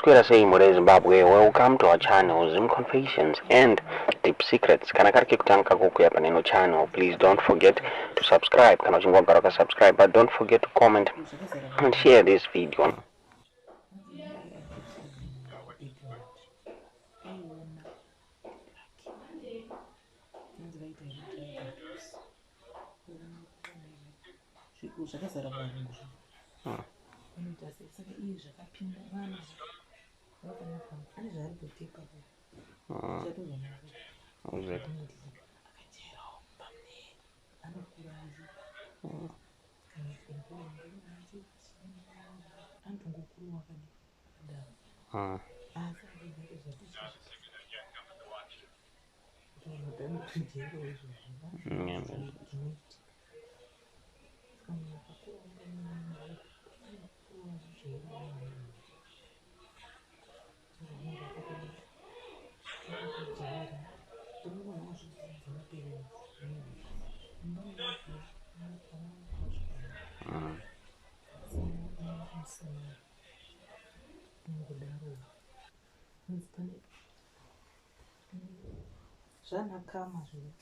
Maswera sei mhuri yeZimbabwe, welcome to our channel Zim Confessions and Deep Secrets. Kana kari kekutanga kukuya paneno channel, please don't forget to subscribe. Kana uchinge wagara wakasubscribe, but don't forget to comment and share this video. Zvakazara varungu vanoita sei? Saka iye zvakapinda vana vanofanira kuona ane zvaari kutepa chatozonaka akajerawo pamune anokura achi anotongokura wakadii akadaro asi akadzake zvatozvanotojerawo izvozvo zvinoitika. Zvanakama zvino.